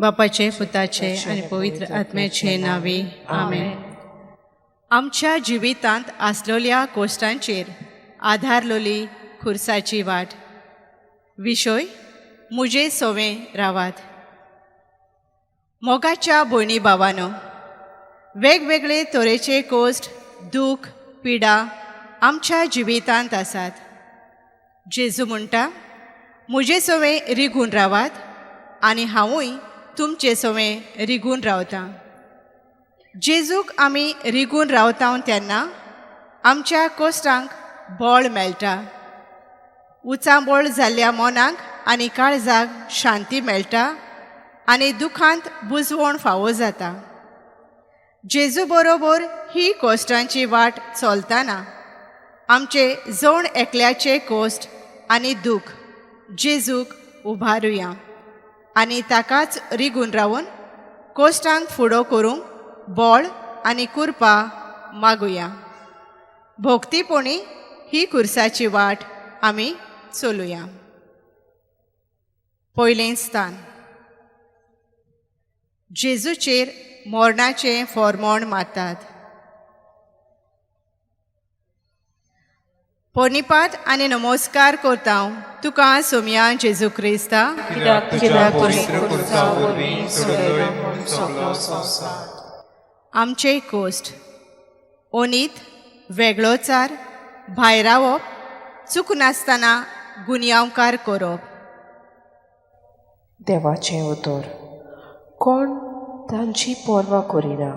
बापाचे, पुताचे आनी पवित्र आत्म्याचे नांवे, आमेन. आमच्या जिवितांत आसलेल्या कोश्टांचेर आधारलोली खुर्साची वाट. विशय: मुजे सोवे रावात. मोगाच्या भयणी भावानो, वेगवेगळे तरेचे कोश्ट, दूख, पिडा आमच्या जिवितांत आसात. जेजू म्हणटा, मुजे सवें रिगून रावात आनी हांवूय तुमचे सवें रिगून रावतां. जेजूक आमी रिगून रावता तेन्ना आमच्या कोश्टांक बळ मेळटा, उचांबळ जाल्ल्या मनाक आनी काळजाक शांती मेळटा आनी दुखांत बुजवण फावो जाता. जेजू बरोबर ही कोश्टांची वाट चलतना आमचे जण एकल्याचे कोश्ट आनी दूख जेजूक उबारुया आनी ताकाच रिगून रावन कोश्टांक फुडो करूंक बळ आनी कुरपा मागुया. भोक्तीपणी ही खुर्साची वाट आमी चलुया. पयलें स्थान. जेजूचेर मोरणाचें फॉर्मोण मारतात. पोनिपात आनी नमस्कार करता तुका सोमया जेजू क्रिस्ता, कित्याक तुज्या कित्याक पवित्र पवित्र खुर्सा वरवीं सोडयलोय म्हूण सगलो संवसार. आमचे कोश्ट ओनीत, वेगळोचार, भायरावप, चुकनासतना गुन्यांवकार करप. देवाचें उतर. कोण तांची पर्वा करिना.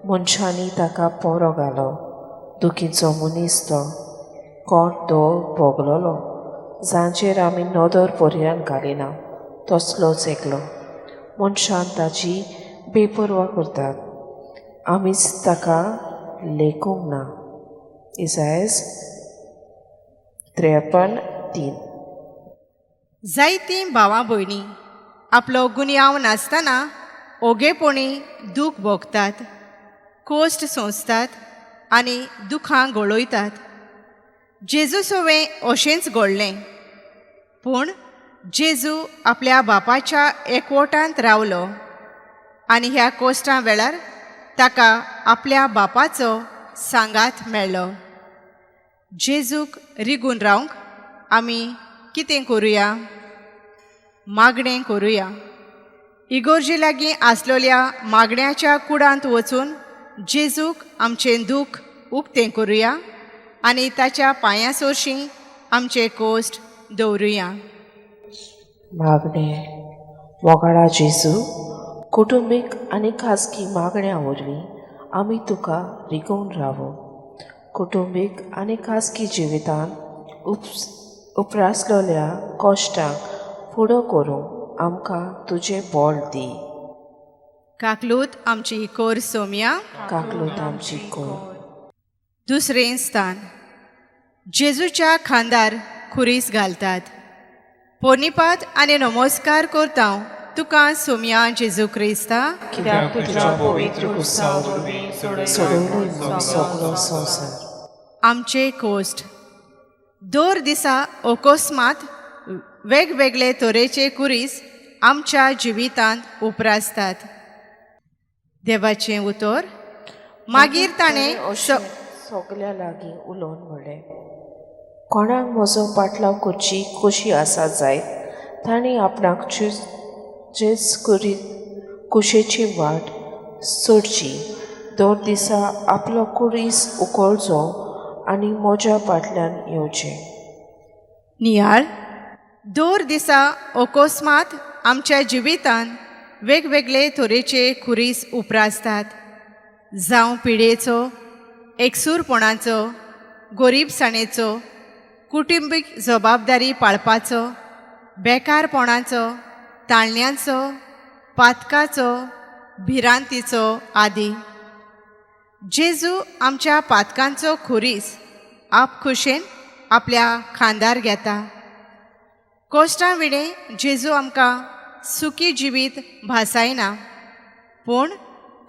मनशांनी ताका पोरो घालो. दुखीचो मनीस तो, कोण तो भोगलोलो, जांचेर आमी नदर पर्यान घालिना तसलोच एकलो. मनशान ताची बेपर्वा करतात, आमीच ताका लेखूंक ना. इसायस 53:3. जायतीं भावां भयणी आपलो गुन्यांव नासतना ओगेपणी दूख भोगतात, कोश्ट सोंसतात आनी दुखां गळयतात. जेजू सवें अशेंच घडलें, पूण जेजू आपल्या बापाच्या एकवटांत रावलो आनी ह्या कोश्टां वेळार ताका आपल्या बापाचो सांगात मेळ्ळो. जेजूक रिगून रावंक आमी कितें करुया? मागणें करुया. इगोर्जी लागीं आसलेल्या मागण्याच्या कुडांत वचून जेजूक आमचें दूख उक्तें करुया आनी ताच्या पांयां सोरशीं आमचे कोश्ट दवरुया. मागणें. मोगाळा जेजू, कुटुंबीक आनी खाजगी मागण्या वरवीं आमी तुका रिगोवन रावो. कुटुंबीक आनी खाजगी जिवितांत उपरासलेल्या कश्टांक फुडो करूंक आमकां तुजें बळ दी. काकलूत आमची कोर सोमया. काकलूत आमची कोर. दुसरें स्थान. जेजूच्या खांदार खुरीस घालतात. पोनिपात आनी नमस्कार करता तुका सोमया जेजू क्रिस्ता, कित्याक कित्याक तुज्या पवित्र खुर्सा वरवीं सोडयलोय सोडयलोय म्हूण म्हूण सगलो सगलो संवसार. संवसार. आमचे कोश्ट. दर दिसा अकस्मात वेगवेगळे तरेचे कुरीस आमच्या जिवितांत उपरासतात. देवाचें उतर. मागीर ताणें अशें सगल्या लागीं उलोवन म्हणलें, कोणाक म्हजो पाटलाव करची खोशी आसा जायत तांणी आपणाक जेज करी कुशेची वाट सोडची, दर दिसा आपलो कुरीस उखलचो आनी म्हज्या फाटल्यान येवचें. नियाळ. दर दिसा अकस्मात आमच्या जिवितांत वेगवेगळे तरेचे खुरीस उपरासतात, जावं पिडेचो, एकसूरपणाचो, गोरीबसाणेचो, कुटुंबीक जबाबदारी पाळपाचो, बेकारपणाचो, ताळण्यांचो, पातकाचो, भिरांतीचो आदी. जेजू आमच्या पातकांचो खुरीस आपखुशेन आपल्या खांदार घेता. कोश्टां विणें जेजू आमकां सुखी जिवीत भासायना, पूण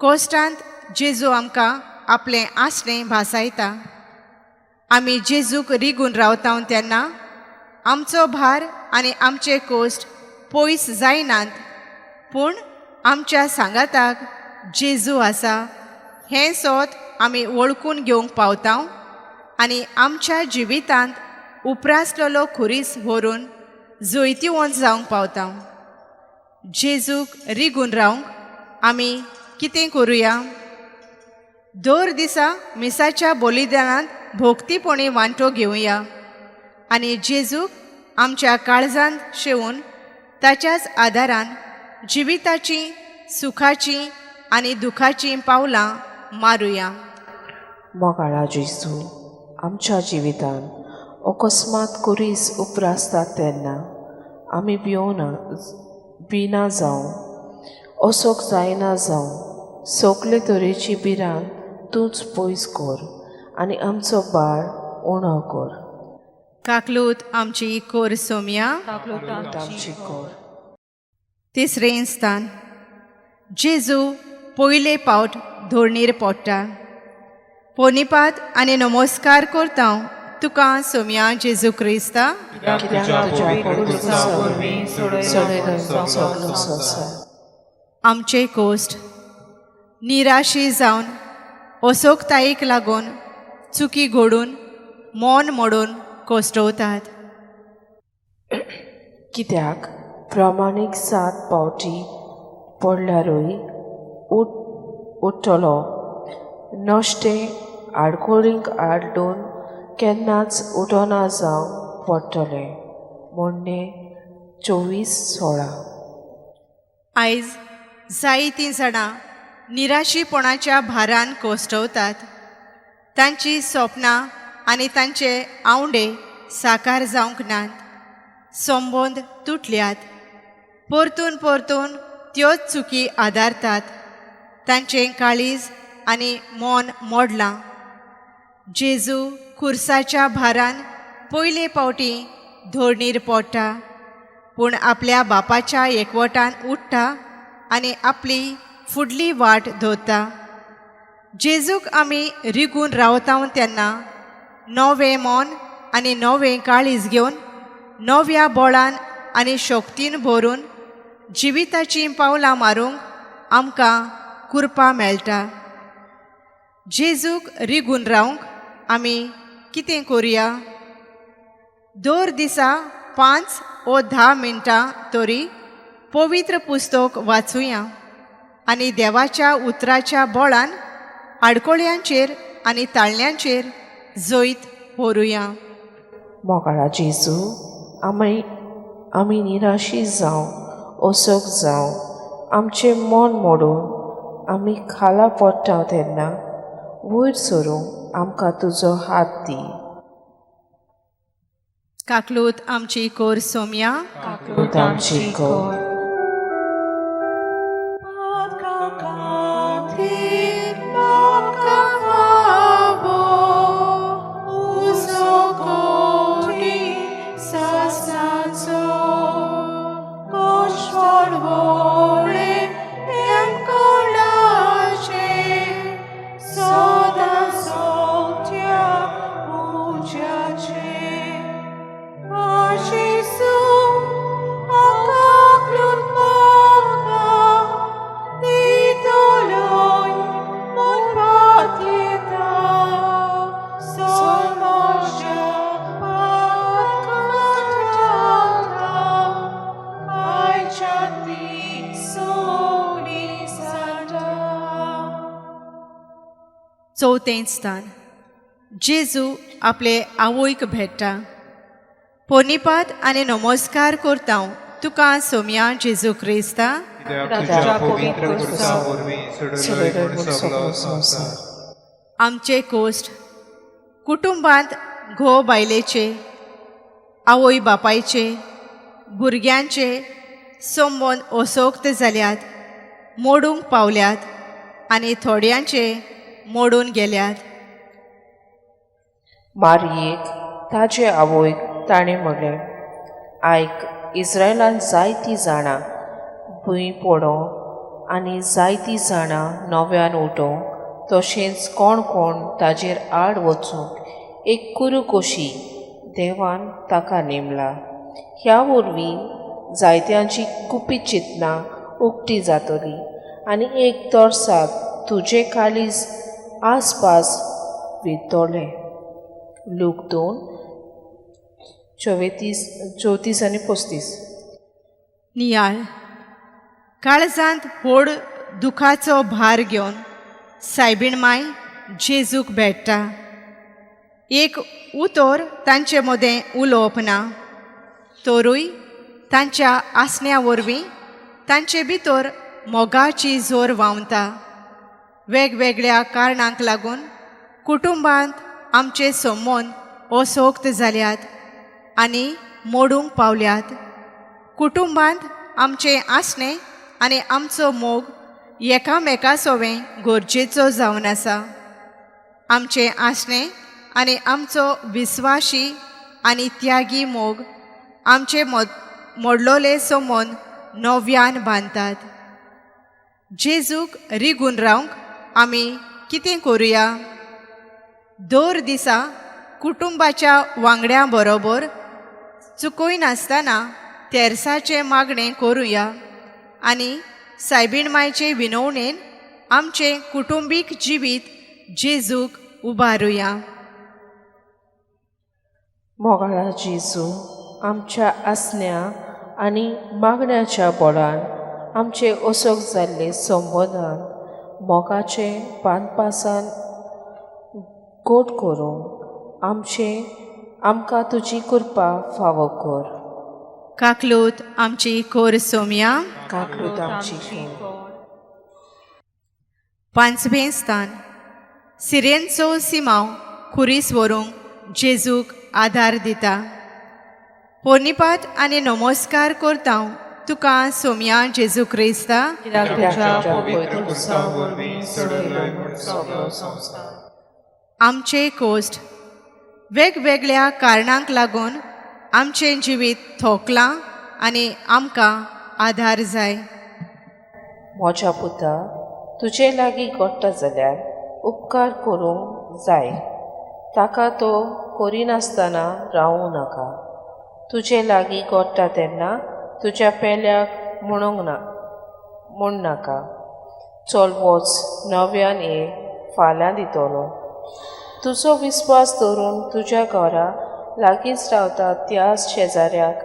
कोश्टांत जेजू आमकां आपलें आसणें भासायता. आमी जेजूक रिगून रावता तेन्ना आमचो भार आनी आमचे कोश्ट पयस जायनात, पूण आमच्या सांगाताक जेजू आसा हें सोद आमी वळखून घेवंक पावता आनी आमच्या जिवितांत उप्रासलेलो खुरीस व्हरून जैतिवंत जावंक पावता. जेजूक रिगून रावंक आमी कितें करुया? दर दिसा मिसाच्या बलिदानांत भोक्तीपणी वांटो घेवया आनी जेजूक आमच्या काळजांत शेवून ताच्याच आदारान जिविताची सुखाची आनी दुखाचीं पावलां मारुया. मोगाळा जेजू, आमच्या जिवितांत अकस्मात कुरीस उप्रासतात तेन्ना आमी भिवना भिना जावं, असोक जायना जावं, सगळे तरेची भिरांत तूंच पयस कर आनी आमचो भार उणो कर. काकलूत आमची कोर सोमया. काकलूत आमची कोर. तिसरें स्थान, जेजू पयले पावट धोरणीर पोडटा. पोनिपात आनी नमस्कार करता तुका सोमया जेजू क्रिस्ता. कित्याक तुज्या पवित्र खुर्सा वरवीं सोडयलो म्हूण सगलो संवसार. आमचे कोश्ट निराशी जावन असोकतायेक लागून चुकी घडून मन मोडून कोश्टवतात. कित्याक प्रमाणीक 7 पावटी पडल्यारूय उठ्ठलो, नश्टे आडखळींक आडून केन्नाच उठना जावंक पडटलें. म्हणणें 24:16. आयज जायतीं जाणां निराशीपणाच्या भारान कोश्टवतात. तांची सपनां आनी तांचे आंवडे साकार जावंक नात, संबंद तुटल्यात, परतून परतून त्योच चुकी आदारतात, तांचें काळीज आनी मन मोडलां. जेजू खुर्साच्या भारान पयले पावटी धोरणीर पोडटा, पूण आपल्या बापाच्या एकवटान उठ्ठा आनी आपली फुडली वाट धरता. जेजूक आमी रिगून रावता तेन्ना नवें मन आनी नवें काळीज घेवन नव्या बळान आनी शक्तीन भरून जिविताचीं पावलां मारूंक आमकां कृपा मेळटा. जेजूक रिगून रावंक आमी कितें करुया? दर दिसा 5 ओ 10 मिनटां तरी पवित्र पुस्तक वाचुया आनी देवाच्या उतराच्या बळान आडकोळ्यांचेर आनी ताळण्यांचेर जैत व्हरुया. मोगाळा जेजू, आमी निराशी जावं, असोक जावं, आमचें मन मोडून आमी खाला पडटा तेन्ना वयर सरूंक आमकां तुजो हात दी. काकलूत आमची कोर सोमया. काकलूत आमची कोर. चवथें स्थान, जेजू आपले आवयक भेट्टा. पोनिपात आनी नमस्कार करता तुका सोमया जेजू क्रिस्ता. तुज्या पवित्र खुर्सा वरवीं सोडयलो म्हूण सगलो संवसार. आमचे कोश्ट कुटुंबांत घोव बायलेचे, आवय बापायचे, भुरग्यांचे संबंद असोक्त जाल्यात, मोडूंक पावल्यात आनी थोड्यांचे मोडून गेल्यात. मारयेक ताजे आवयक ताणें म्हणलें, आयक, इस्रायलान जायतीं जाणां भूंय पडों आनी जायतीं जाणां नव्यान उठों, तशेंच कोण कोण ताजेर आड वचूंक एक कुरू कशी देवान ताका नेमला. ह्या वरवीं जायत्यांची गुपीत चिंतनां उक्ती जातली आनी एक तरसाद तुजें काळीज आसपास वित्तलें. लूक 2 34 आनी 35. नियाळ. काळजांत व्हड दुखाचो भार घेवन सायबीण माय जेजूक भेट्टा. एक उतर तांचे मदें उलोवप ना, तरूय तांच्या आसण्या वरवीं तांचे भितर मोगाची जोर व्हांवता. वेगवेगळ्या कारणांक लागून कुटुंबांत आमचे संबंद असोक्त जाल्यात आनी मोडूंक पावल्यात. कुटुंबांत आमचें आसणें आनी आमचो मोग एकामेका सोवें गरजेचो जावन आसा. आमचें आसणें आनी आमचो विस्वाशी आनी त्यागी मोग आमचे मोडलोले संबंद नव्यान बांदतात. जेजूक रिगून रावंक आमी कितें करुया? दर दिसा कुटुंबाच्या वांगड्यां बरोबर चुकयनासतना तेर्साचें मागणें करुया आनी सायबीण मायचे विनवणेन आमचें कुटुंबीक जिवीत जेजूक उबारुया. मोगाळा जेजू, आमच्या आसण्या आनी मागण्याच्या बोळान आमचे असोक जाल्ले संबोधन मोगाचे बांदपासान गोड करूंक आमचे आमकां तुजी कृपा फावो कर. काकलूत आमची कोर सोमया. काकलूत आमची कोर. पांचवें स्थान. सिरेनचो सिमांव खुरीस व्हरूंक जेजूक आदार दिता. पोर्निपात आनी नमस्कार करता तुका सोमया जेजू क्रिस्ता. कित्याक तुज्या पवित्र खुर्सा वरवीं सोडयलोय म्हूण सगळो संवसार. आमचे कोश्ट वेगवेगळ्या कारणांक लागून आमचें जिवीत थोकलां आनी आमकां आदार जाय. म्हज्या पुता, तुजे लागीं घडटा जाल्यार उपकार करूंक जाय. ताका तो करिनासतना रावूं नाका. तुजे लागीं घडटा तेन्ना तुज्या पेल्याक म्हणूंक ना म्हण नाका, चल वच नव्यान ये, फाल्यां दितलो. तुजो विस्वास धरून तुज्या घरा लागींच रावता त्या शेजाऱ्याक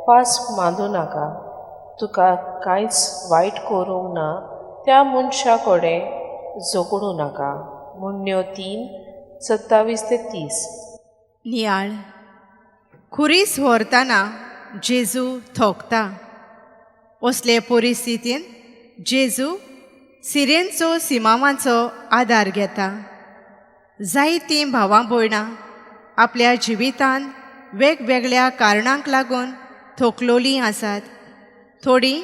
फास मांदूं नाका. तुका कांयच वायट करूंक ना त्या मनशा कडेन झगडूं नाका. मुण्ण्यो 3 27 ते 30. नियाळ. खुरीस व्हरतना जेजू थोकता. असले परिस्थितीन जेजू सिरेनचो सिमांवाचो आदार घेता. जायतीं भावां भयणां आपल्या जिवितांत वेगवेगळ्या कारणांक लागून थोकलोलीं आसात. थोडीं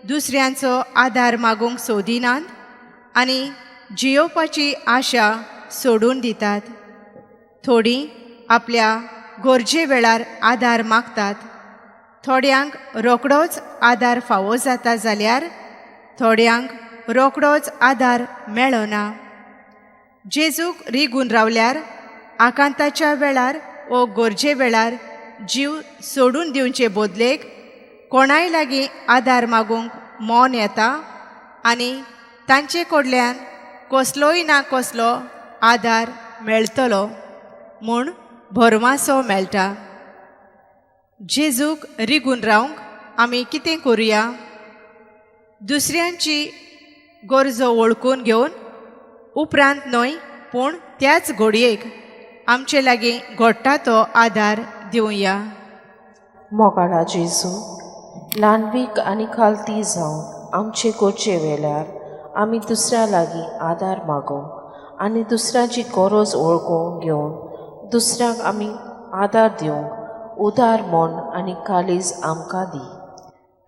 दुसऱ्यांचो आदार मागूंक सोदिनात आनी जियोवपाची आशा सोडून दितात. थोडीं आपल्या गरजे वेळार आदार मागतात. थोड्यांक रोखडोच आदार फावो जाता जाल्यार थोड्यांक रोखडोच आदार मेळना. जेजूक रिगून रावल्यार आकांताच्या वेळार वो गरजे वेळार जीव सोडून दिवचे बदलेक कोणाय लागीं आदार मागूंक मन येता आनी तांचे कडल्यान कसलोय ना कसलो आदार मेळटलो म्हूण भरमासो मेळटा. जेजूक रिगून रावंक आमी कितें करुया? दुसऱ्यांची गरजो वळखून घेवन उपरांत न्हय पूण त्याच घडयेक आमचे लागीं घडटा तो आदार दिवया. मोगाळा जेजू, ल्हानवीक आनी खालती जावन आमचे गरजे वेळार आमी दुसऱ्या लागीं आदार मागूंक आनी दुसऱ्याची गरज वळखून घेवन दुसऱ्यांक आमी आदार दिवंक उदार मन आनी काळीज आमकां दी.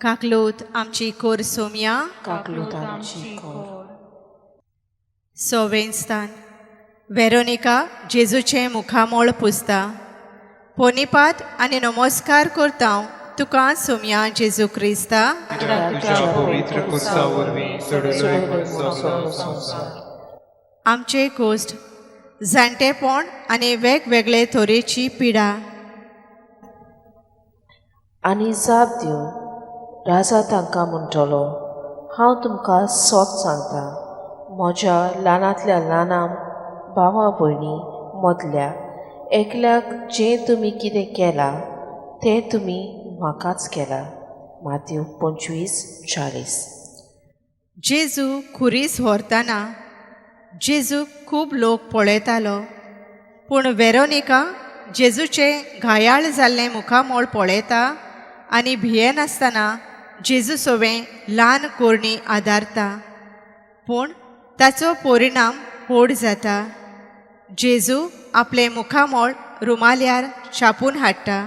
काकलूत आमची कोर सोमया. काकलूत आमची कोर. सवें स्थान. वेरोनिका जेजूचें मुखामळ पुसता. पोनिपात आनी नमस्कार करता तुका सोमया जेजू क्रिस्ता. तुज्या पवित्र खुर्सा वरवीं सोडयलोय म्हूण सगळो संवसार. आमचे कोश्ट जाणटेपण आनी वेगवेगळे तरेची पिडा. आनी जाप दिवन राजा तांकां म्हणटलो, हांव तुमकां सोत सांगता, म्हज्या ल्हानांतल्या ल्हाना भावा भयणी मदल्या एकल्याक जें तुमी कितें केलां तें तुमी म्हाकाच केलां. मातेव 25:40. जेजू खुरीस व्हरतना जेजूक खूब लोक पळयतालो, पूण वेरोनिका जेजूचें घायाळ जाल्लें मुखामळ पळयता आनी भियेनासतना जेजू सोवें ल्हान कोरणी आदारता, पूण ताचो परिणाम व्हड जाता. जेजू आपलें मुखामळ रुमाल्यार छापून हाडटा.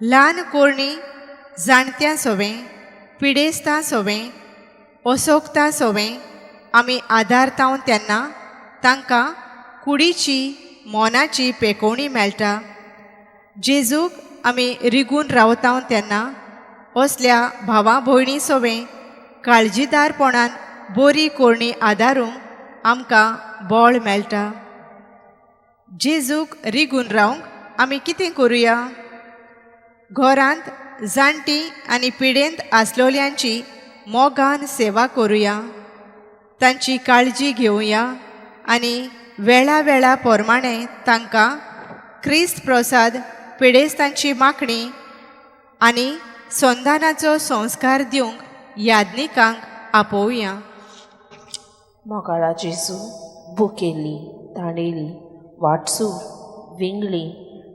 ल्हान कोरणी जाणत्यां सोवें, पिडेस्तां सोवें, असोकतां सोवें आमी आदारता तेन्ना तांकां कुडीची मोनाची पेकोवणी मेळटा. जेजूक आमी रिगून रावता तेन्ना असल्या भावा भयणी सोवें काळजीदारपणान बरी कोरणी आदारूंक आमकां बळ मेळटा. जेजूक रिगून रावंक आमी कितें करुया? घरांत जाणटी आनी पिडेंत आसलोल्यांची मोगान सेवा करुया, तांची काळजी घेवया आनी वेळा वेळा प्रमाणे तांकां क्रिस्त प्रसाद, पिडेस्तांची मागणी आनी संदानाचो संस्कार दिवंक याज्ञिकांक आपोवया. मोगाळा जेजू, भुकेल्ली, ताणेली, वाटसूर, विंगली,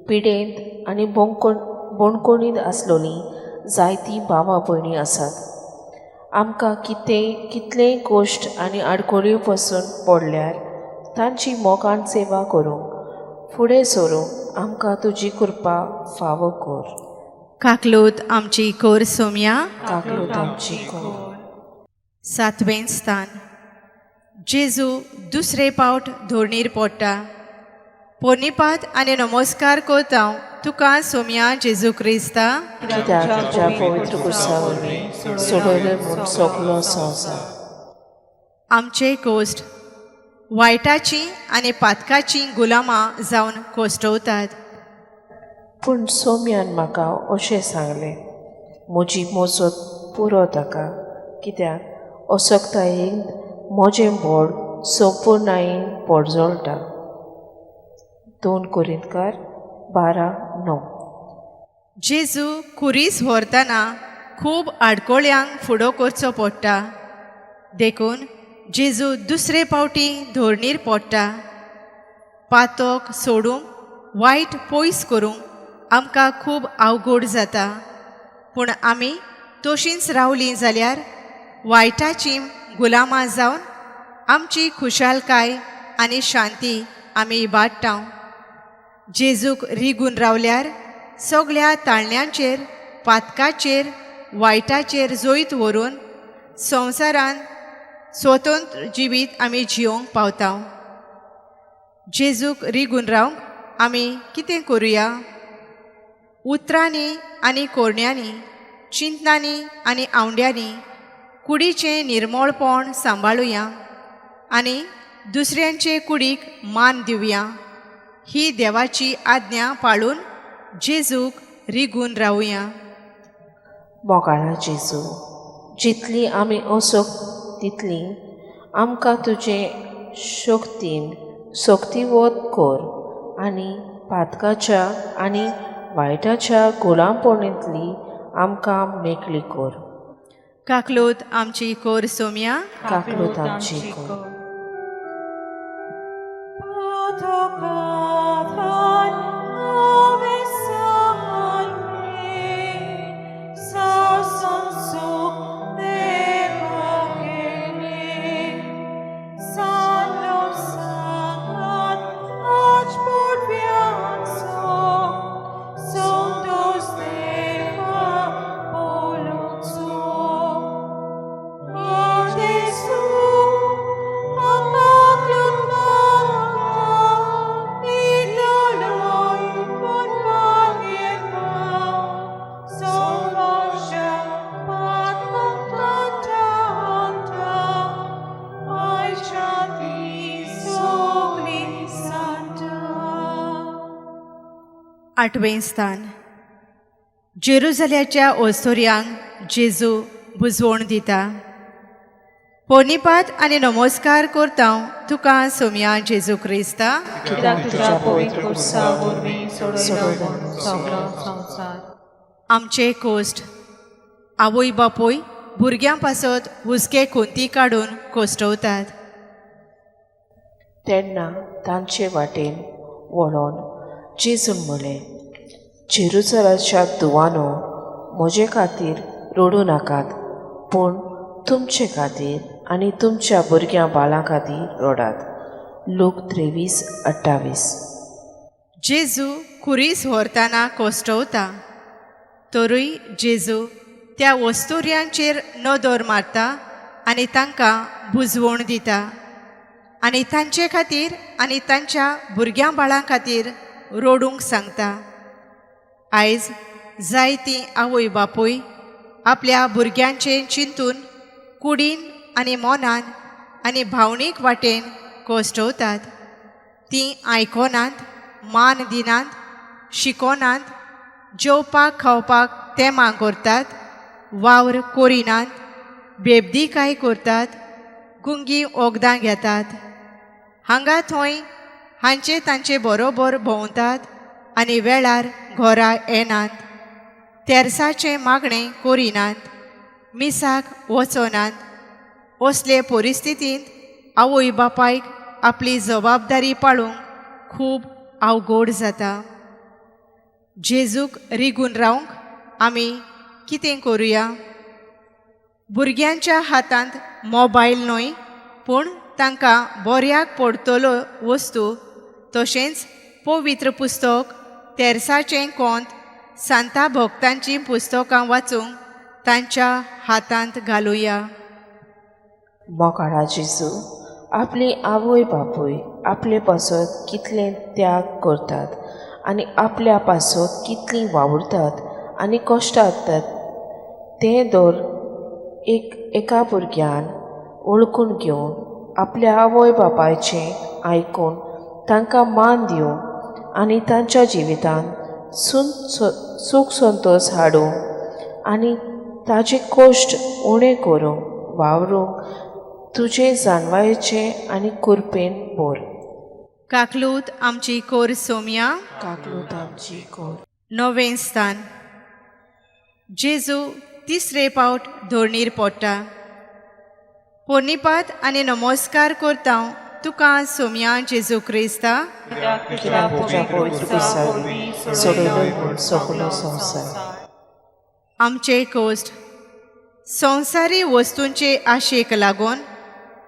पिडेंत आनी बोणकोणींत आसलोली जायतीं भावा भयणी आसात. आमकां कितलेय कश्ट आनी आडखळ्यो पसून पडल्यार तांची मोगान सेवा करूंक फुडें सरूंक आमकां तुजी कृपा फावो कर. काकलूत आमची कोर सोम्या, काकलूत आमची कोर. सातवें स्थान. जेजू दुसरे पावट धोरणीर पडटा. पोर्निपात आनी नमस्कार करता तुका सोम्या जेजू क्रिस्ता, कित्याक तुज्या पवित्र कुर्सा वरवीं सोडयले म्हूण सगलो संवसार. आमचे कोश्ट वायटाची आनी पातकाची गुलामां जावन कोश्टवतात. पूण सोम्यान म्हाका अशें सांगलें, म्हजी मोजत पुरो ताका, कित्याक असक्तायेन म्हजें बोड संपुर्णायेन पोडजळटा. 2 कोरिंतकार 12:9. जेजू खुरीस व्हरतना खूब आडकोळ्यांक फुडो करचो पडटा, देखून जेजू दुसरे पावटी धोरणीर पडटा. पातक सोडूंक, वायट पयस करूंक आमकां खूब अवघड जाता, पूण आमी तशींच रावलीं जाल्यार वायटाची गुलामां जावन आमची खुशालकाय आनी शांती आमी इबाडटा. जेजूक रिगून रावल्यार सगळ्या ताळण्यांचेर, पातकाचेर, वायटाचेर जैत व्हरून संवसारान स्वतंत्र जिवीत आमी जियोंक पावता. जेजूक रिगून रावंक आमी कितें करुया? उतरांनी आनी कोरण्यांनी, चिंतनांनी आनी आवंड्यांनी कुडीचें निर्मळपण सांबाळुया आनी दुसऱ्यांचे कुडीक मान दिवया. ही देवाची आज्ञा पाळून जेजूक रिगून रावया. मोगाळा जेजू, जितली आमी असोक तितली आमकां तुजे शक्तीन शक्तिवत कर आनी पातकाच्या आनी वायटाच्या गुलामपणींतली आमकां मेकळी कर. काकलूत आमची कोर सोम्या, काकलूत आमची कोर. आठवें स्थान. जेरुजल्याच्या ओस्तोर्यांक जेजू बुजवण दिता. पोनिपात आनी नमस्कार करता तुका सोमया जेजू क्रिस्ता. कित्याक तुज्या पवित्र खुर्सा वरवीं सोडयलो म्हूण सगलो संवसार. आमचे कोश्ट आवय बापूय भुरग्यां पासत हुस्के खुंती काडून कोश्टवतात. तेन्ना तांचे वाटेन वळोन जेजून म्हळें, जेरुजलाच्या धुवानो, म्हजे खातीर रडूं नाकात, पूण तुमचे खातीर आनी तुमच्या भुरग्यां बाळां खातीर रडात. लूक 23:28. जेजू खुरीस व्हरतना कोश्टवता, तरूय जेजू त्या वस्तुर्यांचेर नदर मारता आनी तांकां बुजवण दिता आनी तांचे खातीर आनी तांच्या भुरग्यां बाळां खातीर रडूंक सांगता. आयज जायतीं आवय बापूय आपल्या भुरग्यांचें चिंतून कुडीन आनी मनान आनी भावनीक वाटेन कोश्टवतात. तीं आयकोनात, मान दिनात, शिकोनात, जेवपाक खावपाक तेमां करतात, वावर करिनात, बेबदीकाय करतात, गुंगी वखदां घेतात, हांगा थंय हांचे तांचे बरोबर भोंवतात आनी वेळार घरा येनात, तेर्साचें मागणें करिनात, मिसाक वचनात. असले परिस्थितींत आवय बापायक आपली जबाबदारी पाळूंक खूब अवघड जाता. जेजूक रिगून रावंक आमी कितें करुया? भुरग्यांच्या हातांत मोबायल न्हय, पूण तांकां बऱ्याक पडटलो वस्तू, तशेंच पवित्र पुस्तक, तेर्साचें कोंत, सांता भक्तांचीं पुस्तकां वाचूंक तांच्या हातांत घालुया. मोगाळा जेजू, आपली आवय बापूय आपले पासत कितले त्याग करतात आनी आपल्या पासत कितलीं वावुरतात आनी कश्टातात तें दर एक एका भुरग्यान वळखून घेवन आपल्या आवय बापायचें आयकून तांकां मान दिवन आनी तांच्या जिवितांत सूख संतोश हाडूंक आनी ताजे कश्ट उणें करूंक वावरूंक तुजे जाणवायेचें आनी कुरपेन भर. काकलूत आमची कोर सोमया. काकलूत आमची कोर. नवें स्थान. जेजू तिसरे पावट धोरणीर पडटा. पोनिपात आनी नमस्कार करता तुका सोमया जेजू क्रिस्ता. कित्याक तुज्या पवित्र खुर्सा वरवीं सोडयलो म्हूण सगलो संवसार. आमचे कोश्ट संवसारी वस्तूंचे आशेक लागून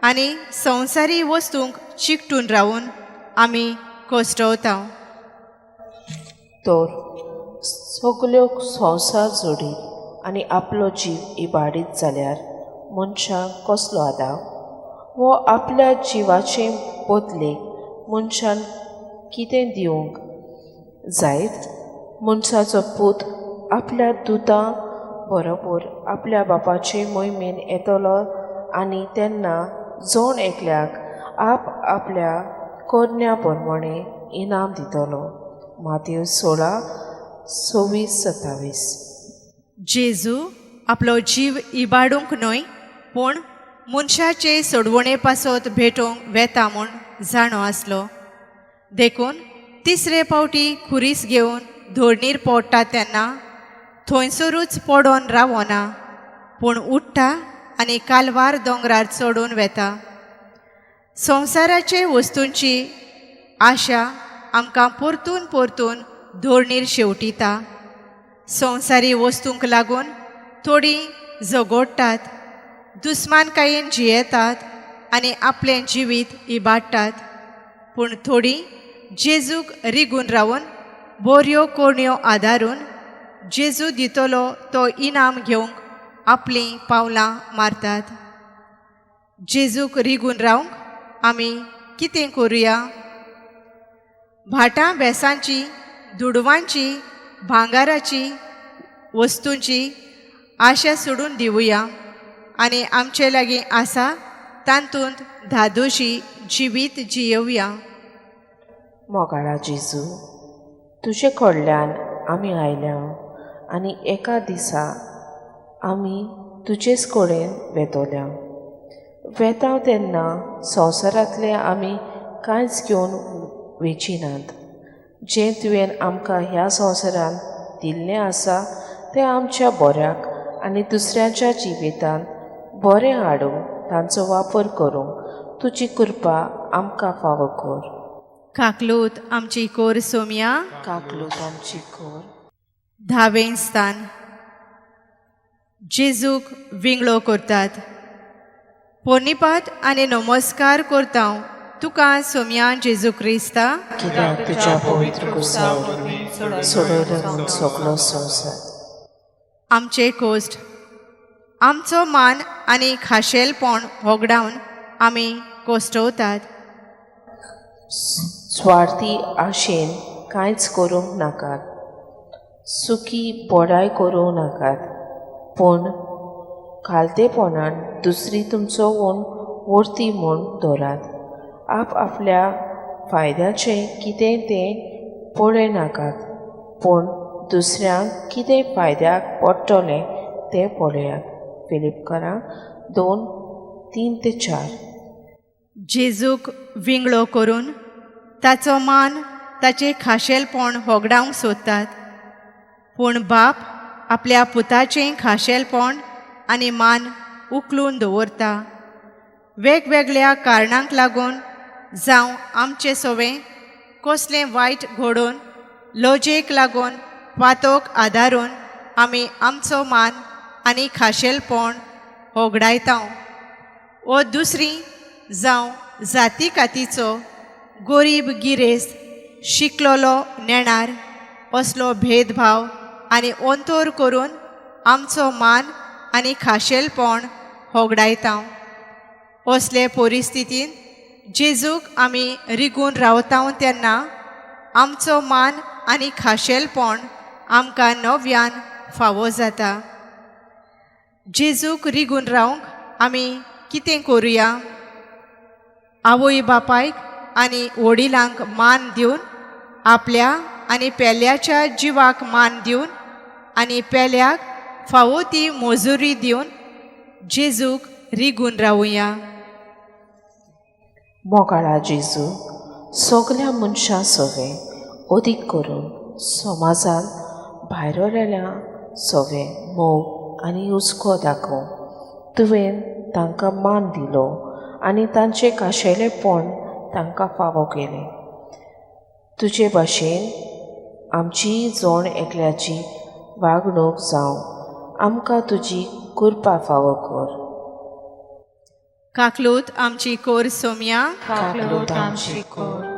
आनी संवसारी वस्तूंक चिकटून रावून आमी कोश्टवता. तर सगल्यो संवसार जोडीत आनी आपलो जीव इबाडीत जाल्यार मनशाक कसलो आदाव? वो आपल्या जिवाचे बदलेक मनशान कितें दिवंक जायत? मनशाचो पूत आपल्या दुतां बरोबर आपल्या बापाचे मोहिमेन येतलो आनी तेन्ना जण एकल्याक आप आपल्या करण्या प्रमाणें इनाम दितलो. मातेव 16:26-27. जेजू आपलो जीव इबाडूंक न्हय, पूण मनशाचे सोडवणे पासत भेटोवंक वेता म्हूण जाणो आसलो. देखून तिसरे पावटी खुरीस घेवन धोरणीर पडटा तेन्ना थंयसरूच पडोन रावना, पूण उठ्ठा आनी कालवार दोंगरार चडून वेता. संवसाराचे वस्तूंची आशा आमकां परतून परतून धोरणीर शेवटिता. संवसारी वस्तूंक लागून थोडीं झगडटात, दुस्मानकायेन जियेतात आनी आपलें जिवीत इबाडटात. पूण थोडीं जेजूक रिगून रावन बऱ्यो करण्यो आदारून जेजू दितलो तो इनाम घेवंक आपलीं पावलां मारतात. जेजूक रिगून रावंक आमी कितें करुया? भाटां बेसांची, दुडवांची, भांगाराची वस्तूंची आशा सोडून दिवया आनी आमचे लागीं आसा तातूंत धादोशी जिवीत जियोवया. मोगाळा जेजू, तुजे कडल्यान आमी आयल्या आनी एका दिसा आमी तुजेच कडेन वेतोल्या. वेता तेन्ना संवसारांतलें आमी कांयच घेवन वेचिनात. जें तुवें आमकां ह्या संवसारांत दिल्लें आसा तें आमच्या बऱ्याक आनी दुसऱ्याच्या जिवितांत बरें हाडूंक तांचो वापर करूंक तुजी कृपा आमकां फावो कर. काकलूत आमची कोर सोमया. काकलूत आमची कोर. धावें स्थान. जेजूक विंगळो करतात. पोनिपात आनी नमस्कार करता तुका सोमया जेजू क्रिस्ता, कित्याक तुज्या पवित्र कुर्सा वरवीं सोडयलो म्हूण सगलो संवसार. आमचे कोश्ट आमचो मान आनी खाशेलपण होगडावन आमी कोश्टवतात. स्वार्थी आशेन कांयच करूंक नाकात, सुकी बडाय करूंक नाकात, पूण खालतेपणान दुसरी तुमचो वोन वर्ती म्हूण दवरात. आप आपल्या फायद्याचें कितें तें पळय नाकात, पूण दुसऱ्यांक कितें फायद्याक पडटलें तें पळयात. फिलिपकारां 2:3-4. जेजूक विंगळो करून ताचो मान ताचें खाशेलपण होगडावंक सोदतात, पूण बाप आपल्या पुताचें खाशेलपण आनी मान उखलून दवरता. वेगवेगळ्या कारणांक लागून जावं आमचें सवें कसलें वायट घडोवन लजेक लागून वातोक आदारून आमी आमचो मान आनी खाशेलपण होगडायता. वो दुसरी जावं जाती कातीचो गोरीब गिरेस्त शिकलोलो नेणार असलो भेदभाव आनी अंतर करून आमचो मान आनी खाशेलपण होगडायता. असले परिस्थितीन जेजूक आमी रिगून रावता तेन्ना आमचो मान आनी खाशेलपण आमकां नव्यान फावो जाता. जेजूक रिगून रावंक आमी कितें करुया? आवय बापायक आनी वडिलांक मान दिवन, आपल्या आनी पेल्याच्या जिवाक मान दिवन आनी पेल्याक फावो ती मजुरी दिवन जेजूक रिगून रावुया. मोगाळा जेजू, सगल्या मनशां सवें अदीक करून समाजांत भायरलेल्या सवें मोग आनी हुस्को दाखोव. तुवें तांकां मान दिलो आनी तांचें खाशेलेपण तांकां फावो केलें. तुजे भाशेन आमची जण एकल्याची वागणूक जावं आमकां तुजी कृपा फावो कर. काकलूत आमची कोर सोमया. काकलूत आमची कोर.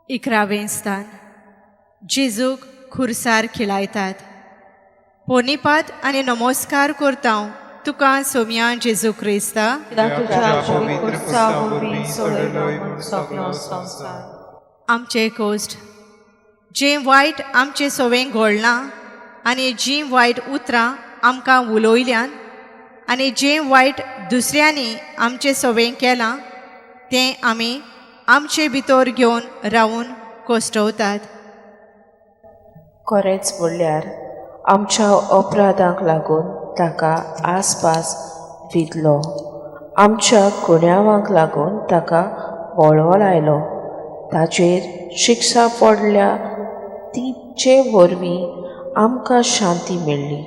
इकरावें स्थान. जेजूक खुरसार खिलायतात. पोनिपात आनी नमस्कार करता तुका सोमया जेजू क्रिस्ता, तुज्या पवित्र कुर्सा वरवीं सोडयलो म्हूण सगलो संवसार. आमचे कोश्ट जें वायट आमचे सवें घोळना आनी जीं वायट उतरां आमकां उलयल्यान आनी जें वायट दुसऱ्यांनी आमचे सवें केलां तें आमी आमचे भितर घेवन रावून कोश्टवतात. खरेंच म्हणल्यार आमच्या अपराधांक लागून ताका आसपास विदलो, आमच्या गुन्यांवांक लागून ताका वळवळायलो. ताचेर शिक्षा पडल्या तिचे वरवीं आमकां शांती मेळ्ळी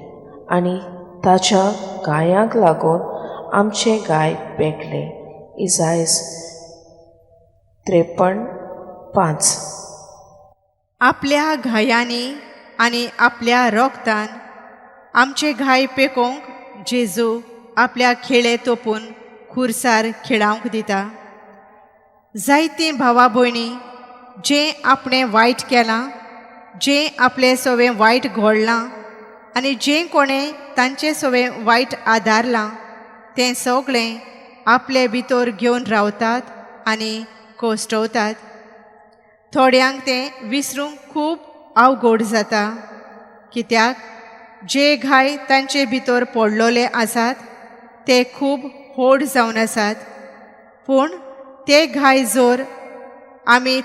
आनी ताच्या गायांक लागून आमचे गाय पेटले. इजायस 53:5. आपल्या घायांनी आनी आपल्या रोगतान आमचे घाय पेकोवंक जेजू आपल्या खेळे तोपून खुरसार खेळावंक दिता. जायतीं भावा भयणी जें आपणें वायट केलां, जें आपलें सवें वायट घोळ्ळां आनी जें कोणें तांचे सवें वायट आदारलां तें सगळें आपले भितर घेवन रावतात आनी कोश्टवतात. थोड्यांक तें विसरूंक खूब अवघड जाता, कित्याक जे घाय तांचे भितर पडलेले आसात ते खूब व्हड जावन आसात. पूण ते घाय जर आमी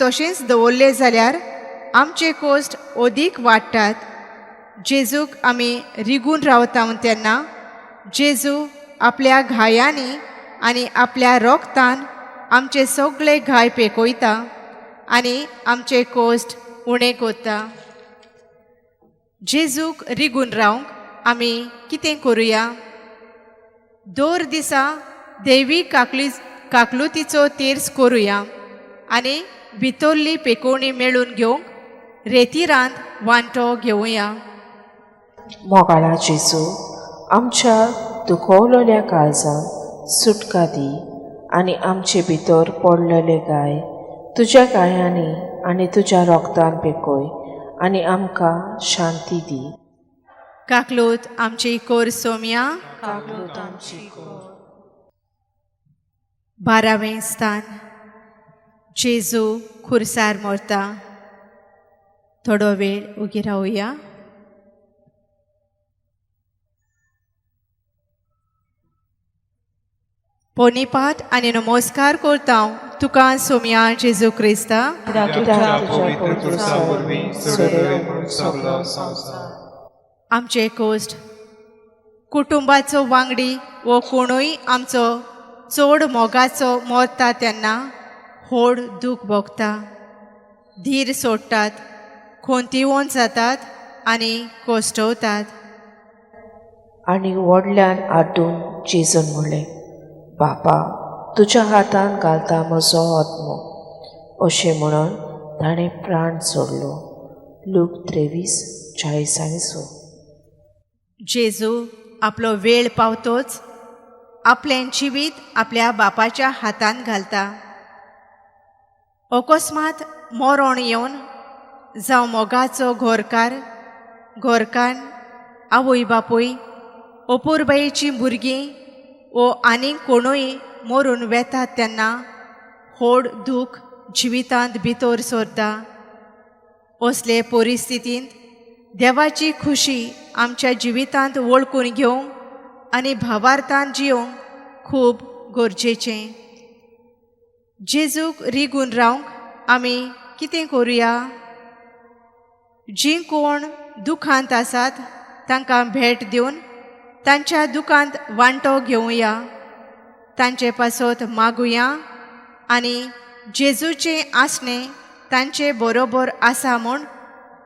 तशेंच दवरले जाल्यार आमचे कोश्ट अदीक वाडटात. जेजूक आमी रिगून रावता तेन्ना जेजू आपल्या घायांनी आनी आपल्या रोगतान आमचे सगळे घाय पेकयता आनी आमचे कोश्ट उणें करता. जेजूक रिगून रावंक आमी कितें करुया? दर दिसा देवी काकलुतीचो तेर्स करुया आनी भितरली पेकोवणी मेळून घेवंक रेतिरांत वांटो घेवया. मोगाळा जेजू, आमच्या दुखवलेल्या काळजांत सुटका दी आनी आमचे भितर पडलेले गाय तुज्या गायांनी आनी तुज्या रोगतान पेकय आनी आमकां शांती दी. काकलूत आमची कोर सोम्या. काकलूत आमची कोर. 12वें स्थान. जेजू खुरसार मरता. थोडो वेळ उगी रावया. पोनीपात आनी नमस्कार करता तुका सोम्या जेजू क्रिस्ता. तुज्या पवित्र खुर्सा वरवीं सोडयलो सगलो संवसार. आमचे कोश्ट कुटुंबाचो वांगडी वो कोणूय आमचो चड मोगाचो मरता तेन्ना व्हड दूख भोगता, धीर सोडटात, खोंतिवोन जातात आनी कोश्टवतात. आनी व्हडल्यान आड्डून जेजून म्हणलें, बापा, तुज्या हातान घालता म्हजो आत्मो. अशें म्हणून ताणें प्राण सोडलो. लूक 23:40. जेजू आपलो वेळ पावतोच आपलें जिवीत आपल्या बापाच्या हातान घालता. अकस्मात मरण येवन जावं मोगाचो घोरकार, घोरकान्न, आवय बापूय, अपुरबायेचीं भुरगीं वो आनीक कोणूय मरून वेतात तेन्ना व्हड दूख जिवितांत भितर सरता. असले परिस्थितींत देवाची खुशी आमच्या जिवितांत वळखून घेवंक आनी भावार्थान जियोंक खूब गरजेचें. जेजूक रिगून रावंक आमी कितें करुया? जीं कोण दुखांत आसात तांकां भेट दिवन तांच्या दुखांत वांटो घेवया, तांचे पासत मागुया आनी जेजूचें आसणें तांचे बरोबर आसा म्हूण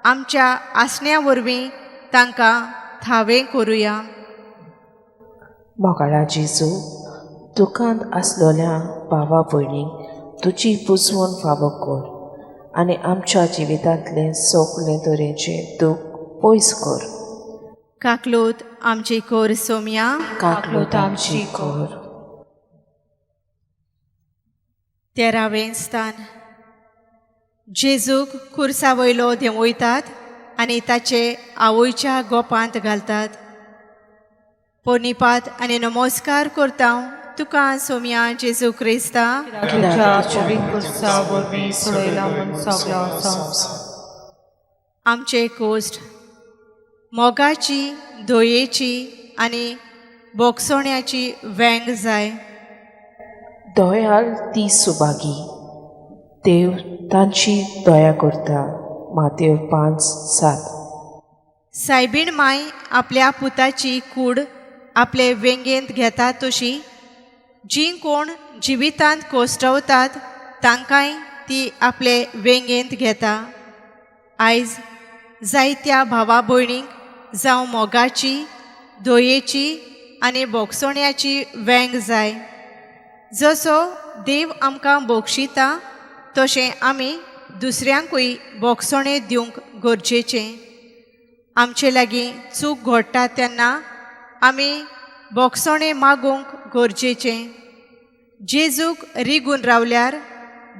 आमच्या आसण्या वरवीं तांकां थावें करुया. मोगाळा जेजू, दुखांत आसलेल्या भावा भयणींक तुजी बुजवण फावो कर आनी आमच्या जिवितांतलें सगळें तरेचें दूख पयस कर. काकलूत आमची कोर सोम्या. काकलूत आमची कोर. 13वें स्थान. जेजूक खुर्सा वयलो देंवयतात आनी ताचे आवयच्या गोपांत घालतात. पोनीपात आनी नमस्कार करता तुका सोम्या जेजू क्रिस्ता. तुज्या पवित्र खुर्सा वरवीं सोडयला म्हूण सगलो संवसार. आमचे कोश्ट मोगाची, दयेची आनी बोगसोण्याची वेंग जाय. दयाल ती सुभागी, देव तांची दया करता. मातेव 5:7. सायबीण माय आपल्या पुताची कूड आपले वेंगेंत घेता तशी जीं कोण जिवितांत कोश्टवतात तांकांय ती आपले वेंगेंत घेता. आयज जायत्या भावा भयणींक जावं मोगाची, दयेची आनी बोगसोण्याची वेंग जाय. जसो देव आमकां बोगशिता तशें आमी दुसऱ्यांकूय बोगसोणें दिवंक गरजेचें. आमचे लागीं चूक घडटा तेन्ना आमी बोगसणें मागूंक गरजेचें. जेजूक रिगून रावल्यार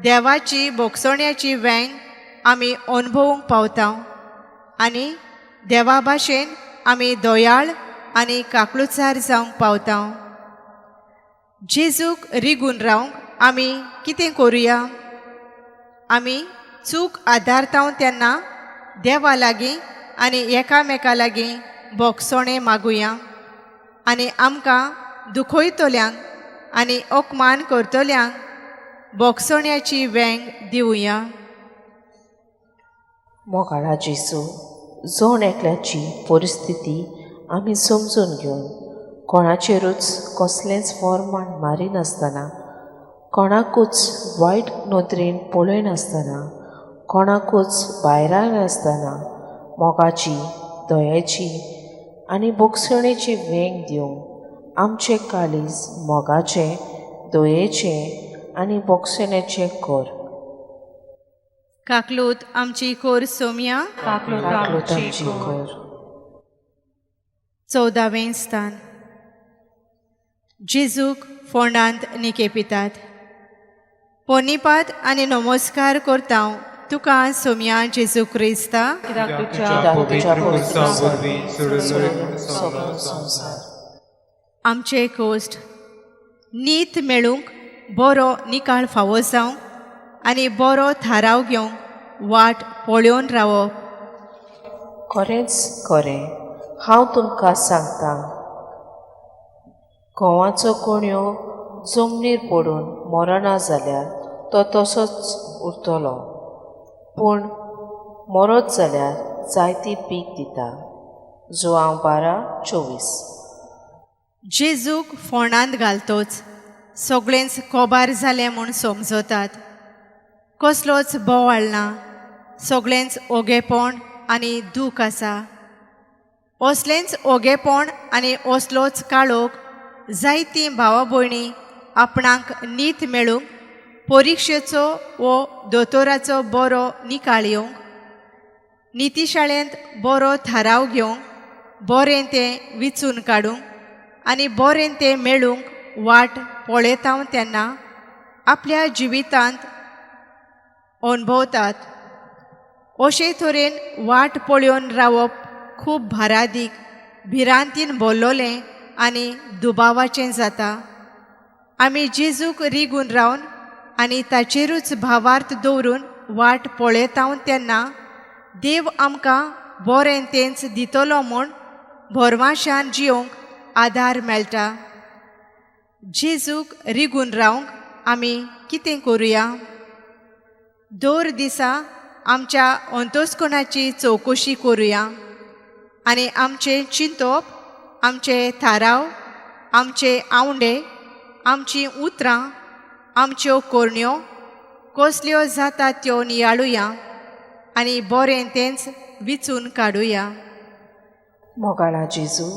देवाची बोगसण्याची वेंग आमी अणभवूंक पावता आनी देवा भाशेन आमी दयाळ आनी काकळुचार जावंक पावता. जेजूक रिगून रावंक आमी कितें करुया? आमी चूक आदारता तेन्ना देवा लागीं आनी एकामेका लागीं बोगसणें मागुया आनी आमकां दुखयतल्यांक आनी अपमान करतल्यांक बोगसण्याची वेंग दिवया. मोगाळा जेजू, जण एकल्याची परिस्थिती आमी समजून घेवन कोणाचेरूच कसलेंच फॉर्मान मारिनासतना, कोणाकूच वायट नदरेन पळयनासतना, कोणाकूच भायरायनासतना मोगाची, दयेची आनी भोगसणेची वेंग दिवंक आमचें काळीज मोगाचें, दयेचें आनी भोगसणेचें कर. काकलूत आमची कोर सोम्या, काकलूत काकलूत आमची आमची कोर. कर. 14वें स्थान. जेजूक फोंडांत निकेपितात. पोनिपात आनी नमस्कार करता तुका सोम्या जेजू क्रिस्ता, कित्याक कित्याक तुज्या तुज्या पवित्र पवित्र खुर्सा वरवीं सोडलो सोडलो सगळो संवसार. आमचे कोश्ट नीत मेळूंक बरो निकाळ फावो जावंक आनी बरो थाराव घेवंक वाट पळोवन रावप. खरेंच खरें हांव तुमकां सांगता, घोवाचो कोणयो जमनीर पडून मरना जाल्यार तो तसोच उरतलो, पूण मरत जाल्यार जायती पीक दिता. जुआंव 12:24. जेजूक फोंडांत घालतोच सगळेंच कोबार जालें म्हूण समजतात. कसलोच बोवाळ ना, सगळेंच ओगेपण आनी दूख आसा. असलेंच ओगेपण आनी असलोच काळोख जायतीं भावा भयणी आपणाक नीत मेळूंक परिक्षेचो वो दोतोराचो बरो निकाळ येवंक, नितीशाळेंत बरो थाराव घेवंक, बरें तें विचून काडूंक आनी बरें तें मेळूंक वाट पळयता तेन्ना आपल्या जिवितांत अणभवतात. अशे तरेन वाट पळोवन रावप खूब भारादीक, भिरांतीन भरलोलें आनी दुबावाचें जाता. आमी जेजूक रिगून रावन आनी ताचेरूच भावार्थ दवरून वाट पळयता तेन्ना देव आमकां बरें तेंच दितलो म्हूण भरवाशान जियोंक आदार मेळटा. जेजूक रिगून रावंक आमी कितें करुया? दर दिसा आमच्या अंतस्कोणाची चवकशी करुया आनी आमचें चिंतप, आमचे थाराव, आमचे आवंडे, आमचीं उतरां, आमच्यो करण्यो कसल्यो जाता त्यो नियाळुया आनी बरें तेंच विचून काडुया. मोगाळा जेजू,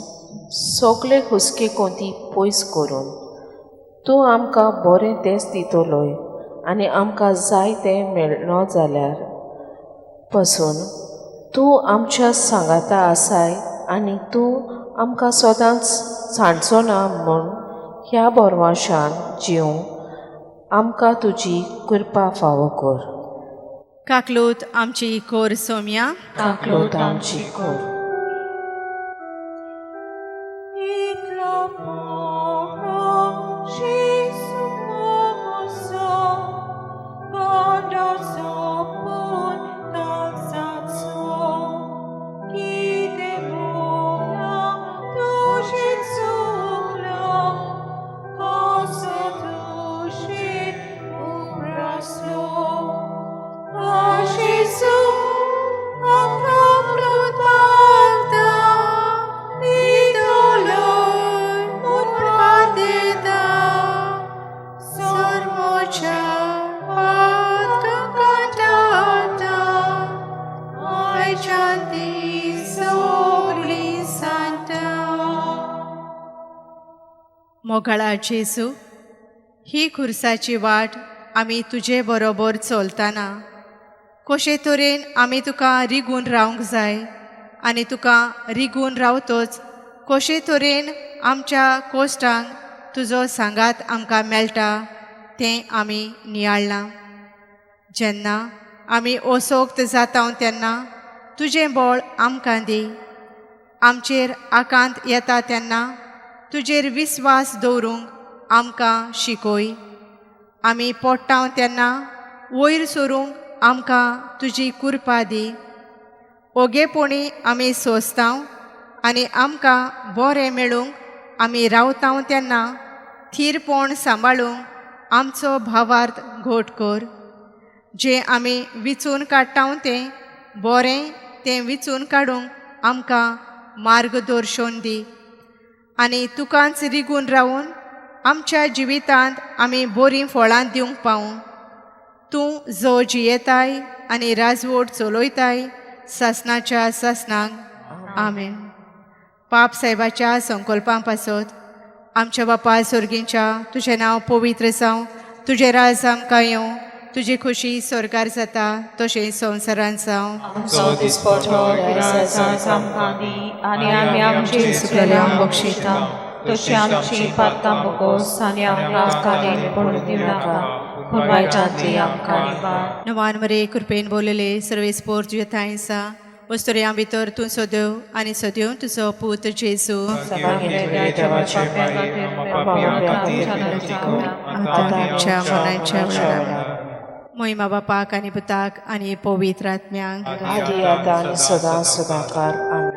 सगळे हुस्के कोंती पयस करून तूं आमकां बरें तेंच दितलोय आनी आमकां जाय तें मेळना जाल्यार पसून तूं आमच्या सांगाता आसाय आनी तूं आमकां सदांच सांडचो ना म्हूण ह्या बोरवाशान जिवंक आमकां तुजी कृपा फावो कर. काकलूत आमची कोर सोम्या, काकलूत आमची कर. मोगाळा जेजू, ही खुर्साची वाट आमी तुजे बरोबर चलतना कशे तरेन आमी तुका रिगून रावंक जाय आनी तुका रिगून रावतोच कशे तरेन आमच्या कोश्टांक तुजो सांगात आमकां मेळटा तें आमी नियाळ्ळां. जेन्ना आमी असोक्त जाता तेन्ना तुजें बळ आमकां दी. आमचेर आकांत येता तेन्ना तुजेर विस्वास दवरूंक आमकां शिकय. आमी पोडटा तेन्ना वयर सरूंक आमकां तुजी कृपा दी. ओगेपणी आमी सोंसता आनी आमकां बरें मेळूंक आमी रावता तेन्ना थीरपण सांबाळूंक आमचो भावार्थ घट कर. जें आमी विचून काडटा तें बरें तें विचून काडूंक आमकां मार्गदर्शन दी आनी तुकाच रिगून रावून आमच्या जिवितांत आमी बरीं फळां दिवंक पावूं. तूं जो जियेताय आनी राजवट चलयताय सासणाच्या सासणाक. आमेन. पाप साहेबाच्या संकल्पां पासत आमच्या बापा सोर्गींच्या तुजें नांव पवित्र जावं, तुजें राज आमकां येवं, तुजी खोशी स्वर्गार जाता तशें संवसारांत जावं. आमचो दिसपटो गिरास आमकां दी आनी आमी आमची चुकलेल्यांक बक्षिता तशी आमची पातकां बोगोस आनी आमकां काडीन पडून दिवनाका पूण वायटांतली आमकां निवार. नवान मरे कृपेन बोलले सर्वेस्पोर तुजे थांय आसा वस्तुऱ्यां भितर तूं सदेव आनी सदेव तुजो पूत जेजू. देवाचे आतां आमच्या मरणाच्या वेळार. मोहिमा बापाक आनी पुताक आनी पवित्र आत्म्यांक आदी आतां आनी सदां सदांकाळ. आमेन.